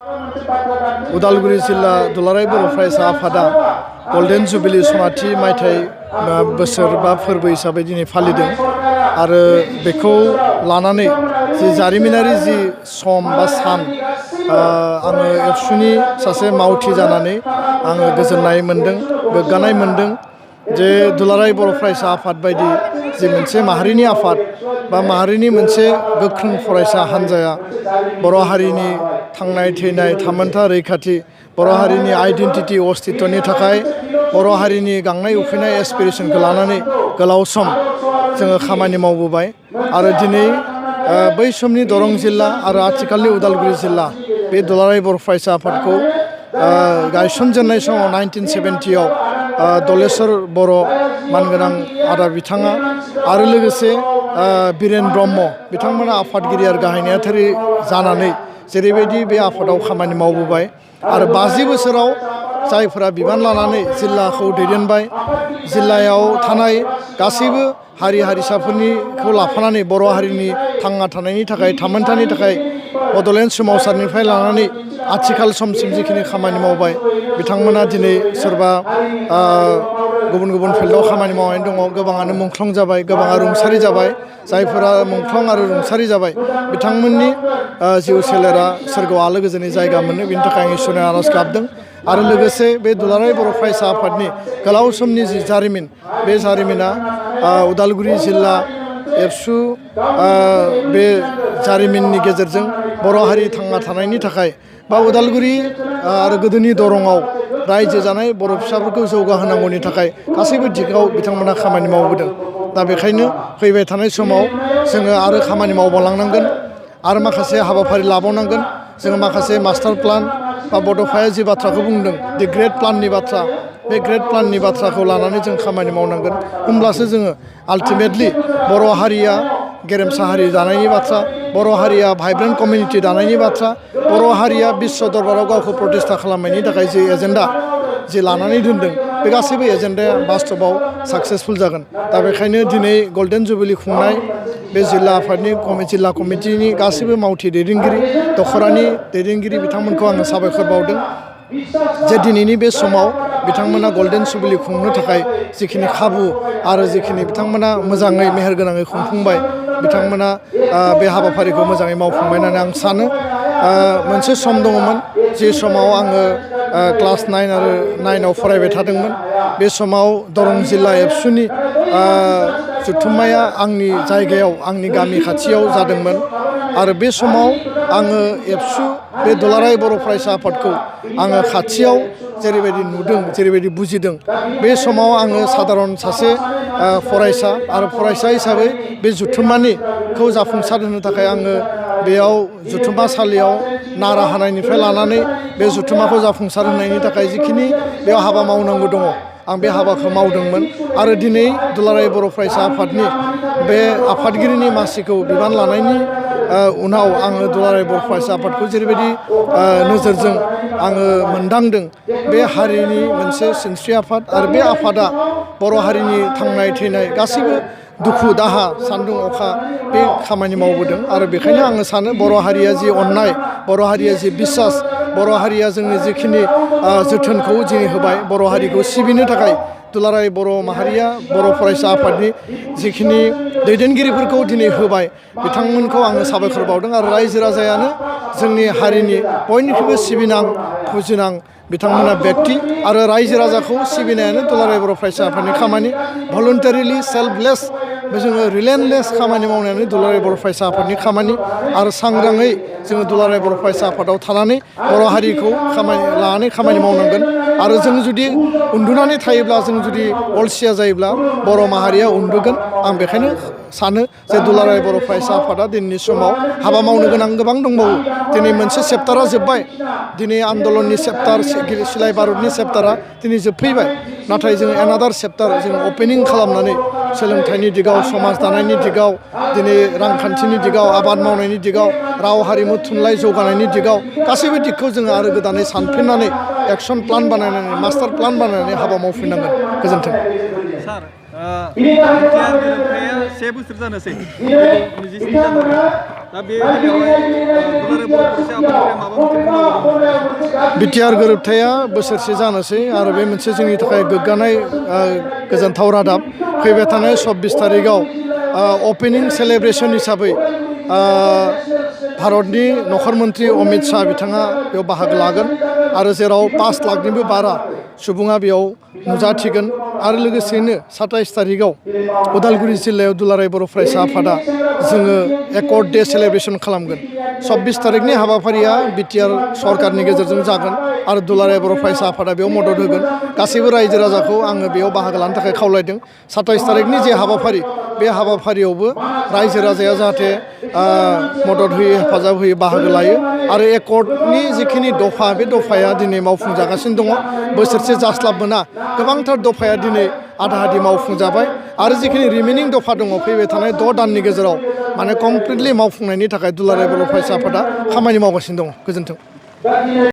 उदालगुरि जिल्ला दुलाराय बर' फरायसा आफादा गल्डेन जुबिलि सनाथि मायथाइ बोसोर बा फोरबो हिसाबै दिनै फालिदों आरो बेखौ लानानै जि जारिमिनारि जि सम बा सान आङो एबसुनि सासे मावथि जानानै आङो गोजोननाय मोन्दों गोग्गानाय मोन्दों जे दुलाराय बर' फरायसा आफाद बायदि जि मोनसे माहारिनि आफाद बा माहारिनि मोनसे गोख्रों फरायसा हान्जाया बर' हारिनि थांनाय थैनाय थामोन्था रैखाथि बर' हारिनि आइडेन्टिटि अस्तित्वनि थाखाय बर' हारिनि गांनाय उखैनाय एसपिरेसनखौ लानानै गोलाव सम जोङो खामानि मावबोबाय आरो दिनै बै समनि दरं जिल्ला आरो आथिखालनि उदालगुरि जिल्ला बे दुलाराय बर' फरायसा आफादखौ गायसनजेननाय समाव 1970आव दलेस्वर बर' मानगोनां आदा बिथाङा आरो लोगोसे बिरेन ब्रह्म बिथांमोना आफादगिरि आरो गाहाय नेहाथारि जानानै जेरैबायदि बे आफादाव खामानि मावबोबाय आरो 50 बोसोराव जायफोरा बिबान लानानै जिल्लाखौ दैदेनबाय जिल्लायाव थानाय गासैबो हारि हारिसाफोरनिखौ लाफानानै बर' हारिनि थांना थानायनि थाखाय थामोन्थानि थाखाय बड'लेण्ड सोमावसारनिफ्राय लानानै आथिखाल समसिम जिखिनि खामानि मावबाय बिथांमोना दिनै सोरबा गुबुन गुबुन फिल्डआव खामानि मावनानै दङ गोबाङानो मुंख्लं जाबाय गोबाङा रुंसारि जाबाय जायफोरा मुंख्लं आरो रुंसारि जाबाय बिथांमोननि जिउ सोलेरा सोरगोआव आलो गोजोननि जायगा मोनो बिनि थाखाय आं इसोरनाव आर'ज गाबदों आरो लोगोसे बे दुलाराय बर' फरायसा आफादनि गोलाव समनि जि जारिमिन बे जारिमिना उदालगुरि जिल्ला एबसु बे जारिमिननि गेजेरजों बर' हारि थांना थानायनि थाखाय बा उदालगुरि आरो गोदोनि दरंआव रायजो जानाय बर' फिसाफोरखौ जौगाहोनांगौनि थाखाय गासैबो दिगाव बिथांमोना खामानि मावबोदों दा बेखायनो फैबाय थानाय समाव जोङो आरो खामानि मावबावलांनांगोन आरो माखासे हाबाफारि लाबावनांगोन जोङो माखासे मास्टार प्लान बा बड'फाया जि बाथ्राखौ बुंदों दि ग्रेड प्लाननि बाथ्रा बे ग्रेड प्लाननि बाथ्राखौ लानानै जों खामानि मावनांगोन होमब्लासो जोङो आल्टिमेटलि बर' हारिया गेरेमसा हारि दानायनि बाथ्रा बर' हारिया भाइब्रेन्ट कमिउनिटि दानायनि बाथ्रा बर' हारिया बिश्व दरबाराव गावखौ प्रतिष्ठा खालामनायनि थाखाय जि एजेन्डा जि लानानै दोनदों बे गासैबो एजेन्डाया बास्तबाव साक्सेसफुल जागोन दा बेखायनो दिनै गल्डेन जुबिलि खुंनाय बे जिल्ला आफादनि जिल्ला कमिटिनि गासैबो मावथि दैदेनगिरि दख'रानि दैदेनगिरि बिथांमोनखौ आङो साबायखर बावदों जे दिनैनि बे समाव बिथांमोना गल्डेन जुबिलि खुंनो थाखाय जिखिनि खाबु आरो जिखिनि बिथांमोना मोजाङै मेहेरगोनाङै खुंफुंबाय बिथांमोना बे हाबाफारिखौ मोजाङै मावफुंबाय होननानै आं सानो मोनसे सम दङमोन जे समाव आङो क्लास 9 आरो 9आव फरायबाय थादोंमोन बे समाव दरं जिल्ला एबसुनि जथुम्माया आंनि जायगायाव आंनि गामि खाथियाव जादोंमोन आरो बे समाव आङो एबसु बे दुलाराय बर' फरायसा आफादखौ आङो खाथियाव जेरैबायदि नुदों जेरैबायदि बुजिदों बे समाव आङो साधारन सासे फरायसा आरो फरायसा हिसाबै बे जथुम्मानिखौ जाफुंसार होनो थाखाय आङो बेयाव जथुम्मासालियाव नारा हानायनिफ्राय लानानै बे जथुम्माखौ जाफुंसार होनायनि थाखाय जिखिनि बेयाव हाबा मावनांगौ दङ आं बे हाबाखौ मावदोंमोन आरो दिनै दुलाराय बर' फरायसा आफादनि बे आफादगिरिनि मासिखौ बिबान लानायनि उनाव आङो दुलाराय बर' फरायसा आफादखौ जेरैबायदि नोजोरजों आङो मोनदांदों बे हारिनि मोनसे सिनस्रि आफाद आरो बे आफादा बर' हारिनि थांनाय थैनाय गासैबो दुखु दाहा सान्दुं अखा बे खामानि मावबोदों आरो बेखायनो आङो सानो बर' हारिया जि अननाय बर' हारिया जि बिसास बर' हारिया जोंनि जिखिनि जोथोनखौ दिनै होबाय बर' हारिखौ सिबिनो थाखाय दुलाराय बर' माहारिया बर' फरायसा आफादनि जिखिनि दैदेनगिरिफोरखौ दिनै होबाय बिथांमोनखौ आङो साबायखर बावदों आरो रायजो राजायानो जोंनि हारिनि बयनिख्रुइबो सिबिनां फुजिनां बिथांमोना व्यक्ति आरो रायजो राजाखौ सिबिनायानो दुलाराय बर' फरायसा आफादनि खामानि भलुन्टारिलि सेल्फलेस जोङो रिलेन्टलेस खामानि मावनायानो दुलाराय बर' फरायसा आफादनि खामानि आरो सांग्राङै जोङो दुलाराय बर' फरायसा आफादाव थानानै बर' हारिखौ लानानै खामानि मावनांगोन आरो जों जुदि उन्दुनानै थायोब्ला जों जुदि अलसिया जायोब्ला बर' माहारिया उन्दुगोन आं बेखायनो सानो जे दुलाराय बर' फरायसा आफादा दिनैनि समाव हाबा मावनो गोनां गोबां दंबावो दिनै मोनसे चेप्टारा जोब्बाय दिनै आन्दलननि चेप्टार सिलाइ बारुदनि चेप्टारा दिनै जोबफैबाय नाथाय जों एनादार चेप्टार जों अपेनिं खालामनानै सोलोंथाइनि दिगाव समाज दानायनि दिगाव दिनै रांखान्थिनि दिगाव आबाद मावनायनि दिगाव राव हारिमु थुनलाइ जौगानायनि दिगाव गासैबो दिगखौ जोङो आरो गोदानै सानफिननानै एक्सन प्लान बानायनानै मास्टार प्लान बानायनानै हाबा मावफिननांगोन गोजोन्थों सार बिटिआर गोरोबथाया 1 बोसोर जानोसै 27 जानुवारि दा बे बेलायावहाय दुलाराय बर' फरायसा आफादनिफ्राय माबा मोनसे बुंनांगौ दं बिटिआर गोरोबथाया बोसोरसे जानोसै आरो बे मोनसे जोंनि थाखाय गोग्गानाय गोजोनथाव रादाब फैबाय थानाय 24 तारिखआव अपेनिं सेलेब्रेसन हिसाबै भारतनि नखर मन्त्रि अमित शाह बिथाङा बेयाव बाहागो लागोन आरो जेराव 5 लाखनिबो बारा सुबुङा बेयाव नुजाथिगोन आरो लोगोसेनो 27 तारिखआव उदालगुरि जिल्लायाव दुलाराय बर' फरायसा आफादा जोङो एकर्ड डे सेलेब्रेसन खालामगोन 24 तारिखनि हाबाफारिया बिटिआर सरकारनि गेजेरजों जागोन आरो दुलाराय बर' फरायसा आफादा बेयाव मदद होगोन गासैबो रायजो राजाखौ आङो बेयाव बाहागो लानो थाखाय खावलायदों 27 तारिखनि जे हाबाफारि बे हाबाफारियावबो रायजो राजाया जाहाथे मदद होयो हेफाजाब होयो बाहागो लायो आरो एकर्डनि जिखिनि दफा बे दफाया दिनै मावफुंजागासिनो दङ बोसोरसे जास्लाबमोना गोबांथार दफाया दिनै आधा आधि मावफुंजाबाय आरो जिखिनि रिमेनिं दफा दङ फैबाय थानाय 6 दाननि गेजेराव माने कमप्लिटलि मावफुंनायनि थाखाय दुलाराय बर' फरायसा आफादा खामानि मावगासिनो दङ गोजोन्थों।